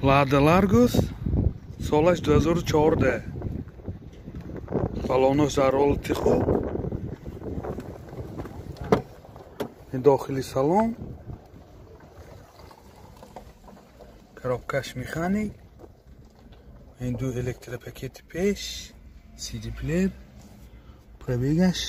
Лада Ларгус, солаш 2014. Балонош дар ҳолати хуб. Дохили салон. Коробкаш механик. Ин ду электропакети пеш, CD плеер, пробегаш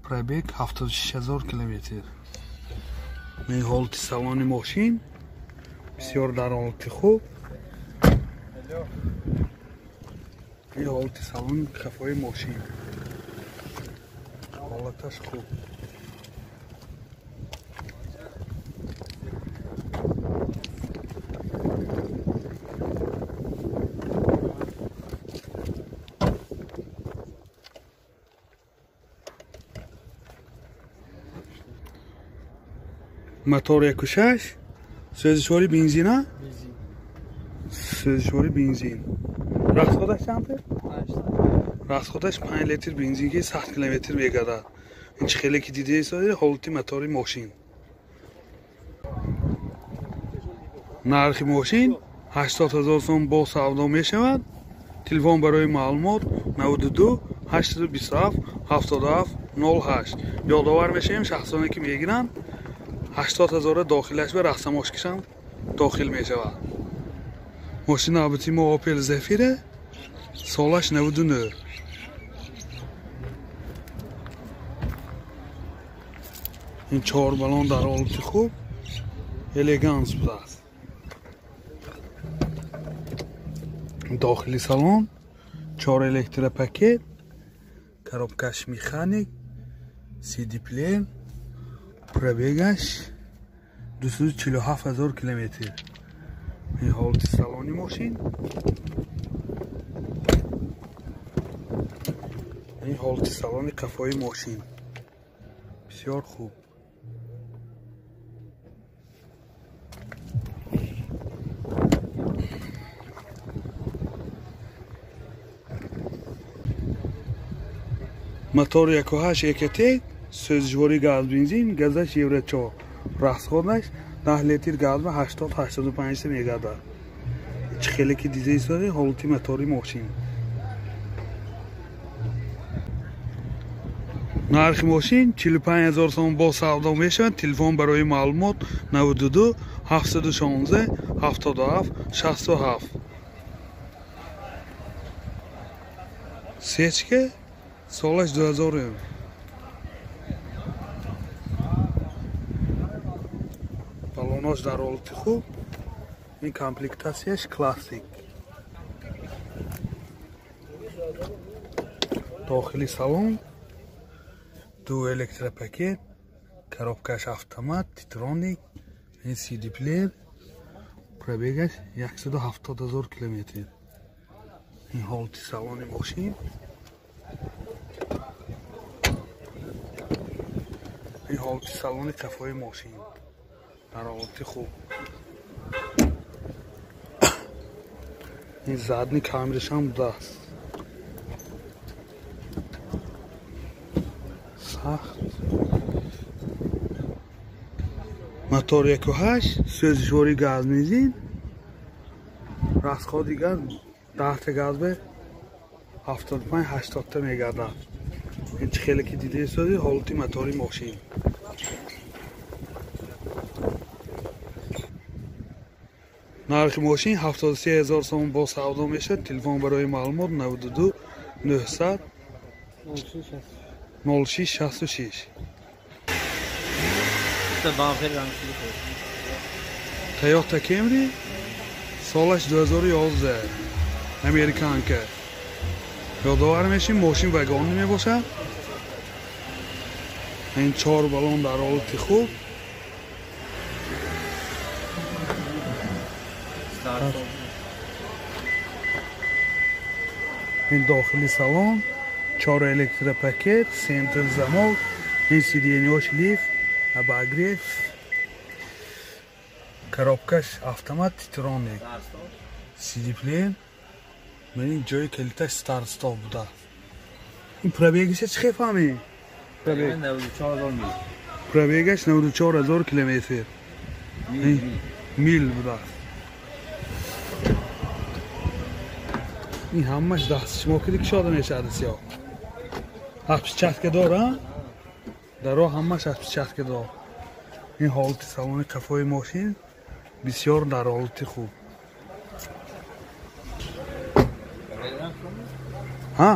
пробег 76 000 километр. Ин ҳолати салони мошин бисёр дар ҳолати хуб. Ин ҳолати салони қафои мошин ҳолаташ хуб. Мотор 1.6, сӯзишвори бензина? Сӯзишвори бензин. Расходаш чанд? Расходаш 5 литр бензин ки 100 километр мегардад. Ин чӣ хеле ки дидаед, ҳолати мотори мошин. Нархи мошин 80 000 сом бо савдо мешавад. Телефон барои маълумот 92 827 77 08. Ёдовар мешавем, шахсоне ки мегиранд 80 000 дохилаш ба рахсамошкишам дохил мешавад. Мошин навбати мо Opel Zafira, солаш 99. Ин чор балон дар ҳолати хуб, элеганс будааст. Дохили салон чор электропакет, коробкаш механик, CD плеер, пробегаш 247 000 километр. Ин ҳолати салони мошин. Ин ҳолати салони қафои мошин бисёр хуб. Мотор 1.8 ЭКТ, сӯзишвори газ бензин, газаш евро 4. Расходаш 10 литр газ ба 80-85 мегардад. Чӣ хеле ки дидаед, ҳолати мотори мошин. Нархи мошин 45 000 сом бо савдо мешавад. Телефон барои маълумот 92 716 77 67. Сечка, солаш 2000. Балонош дар ҳолати хуб. Ин комплектатсияш классик. Дохили салон ду электропакет, коробкаш автомат, титроник, ин CD плеер, пробегаш 170 000 километр. Ин ҳолати салони мошин. Ин ҳолати салони қафои мошин дар ҳолати хуб. Ин задни камерашам будааст. Сахт. Мотор 1.8, сӯзишвори газ бензин, расходи газ 10 та газ ба 75-80 та мегардад. Ин чӣ хеле ки дидаед, ҳолати мотори мошин. Нархи мошин 73 000 сом бо савдо мешавад. Телефон барои маълумот 92 900 06 66. Toyota Camry, солаш 2011, американка. Ёдовар мешим, мошин вагонӣ мебошад. Ин чор балон дар ҳолати хуб. Ин дохили салон, чор электропакет, центр замок, ин сиденьош лифт, обогрев, коробкаш автомат, титроник, CD плеер. Ин ҷои калиташ старт-стоп будааст. Ин пробегиша чӣ хел фаҳмӣ? 94 000 мил. Пробегаш 94 000 километр. Мил будааст. Ин ҳамаш даст шумо ки кушода мешавад сиёҳ. Отпечатка дора? Дар роҳ ҳамаш отпечатка дор. Ин ҳолати салони қафои мошин бисёр дар ҳолати хуб. Ҳа?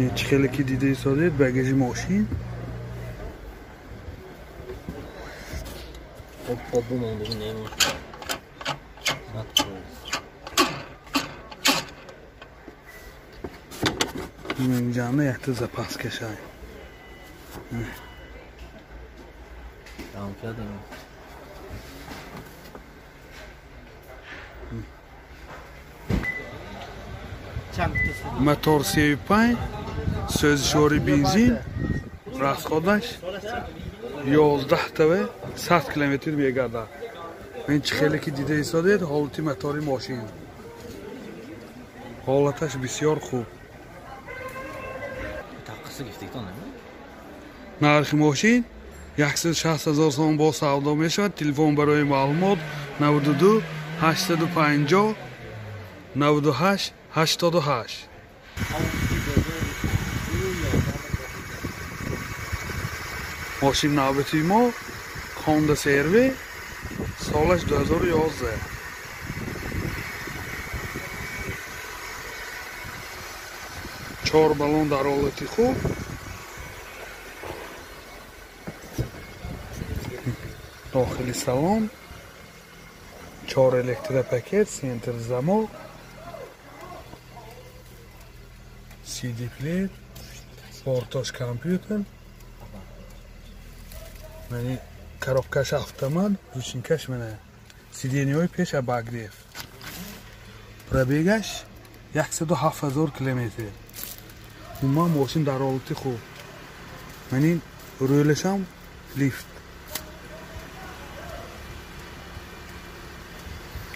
Ин чӣ хеле ки дида истодед багажи мошин. Инҷана якта запас кашай. Мотор 35, сӯзишвори бензин, расходаш 11 таве 100 километр мегардад. Ин чӣ хеле ки дида истодед ҳолати мотори мошин. Ҳолаташ бисёр хуб. Нархи мошин 160 000 сом бо савдо мешавад. Телефон барои маълумот 92 850 98 88. Мошин навбати мо Honda CR-V, солаш 2011. Чор баллон дар ҳолати хуб. Дохили салон чор электропакет, центр замок, CD плеер, портош компютер, мани коробкаш автомат, ручникаш мана сиденьяҳои пеш обогрев. Пробегаш 107 000 километр. Умуман мошин дар ҳолати хуб. Мани рӯлашам лифт.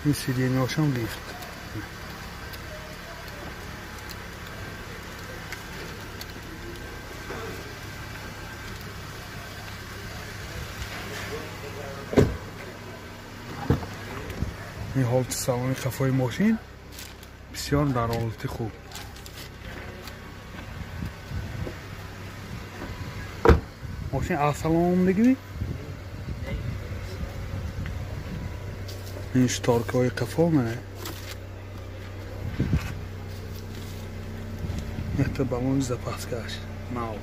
Ин сиденьяҳошам лифт. Ин ҳолати салони қафои мошин бисёр дар ҳолати хуб. Мошин аз салон омадагӣ? Ин шторкаҳои қафо мана. Якта баллони запаскаш нав.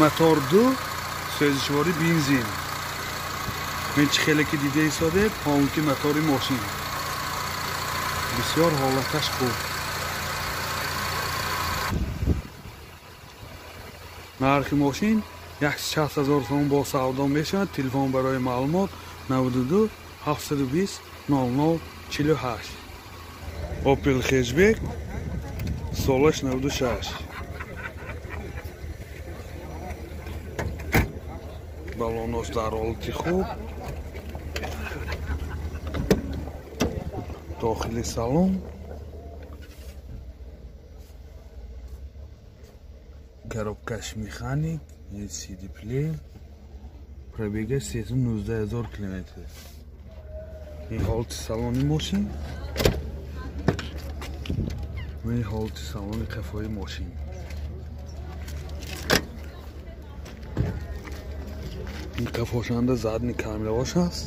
Мотор 2, сӯзишвори бензин. Мен чӣ хеле ки дида истодед ҳолати мотори мошин бисёр ҳолаташ хуб. Нархи мошин 160 000 сом бо савдо мешавад. Телефон барои маълумот 92 720 00 48. Opel Hatchback, солаш 96. Баллонош дар ҳолати хуб. Дохили салон коробкаш механик, CD плеер, пробегаш 319 000 километр. Ин ҳолати салони мошин ва ин ҳолати салони қафои мошин. Ин қафошанда задни камераҳош ҳаст.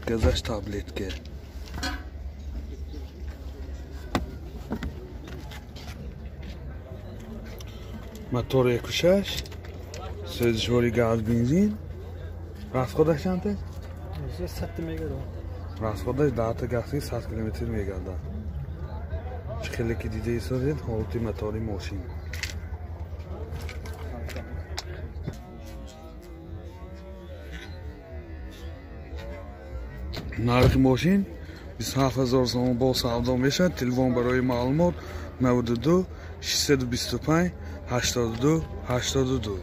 Газаш таблетка. Мотор 1.6, сӯзишвори газ бензин. Расходаш чанд аст? 100 мегардад. Расходаш 10 гази 100 километр мегардад. Чӣ хеле ки дида истодед ҳолати мотори мошин. Нархи мошин 27 000 сом бо савдо мешавад. Телефон барои маълумот 92 625 82 82.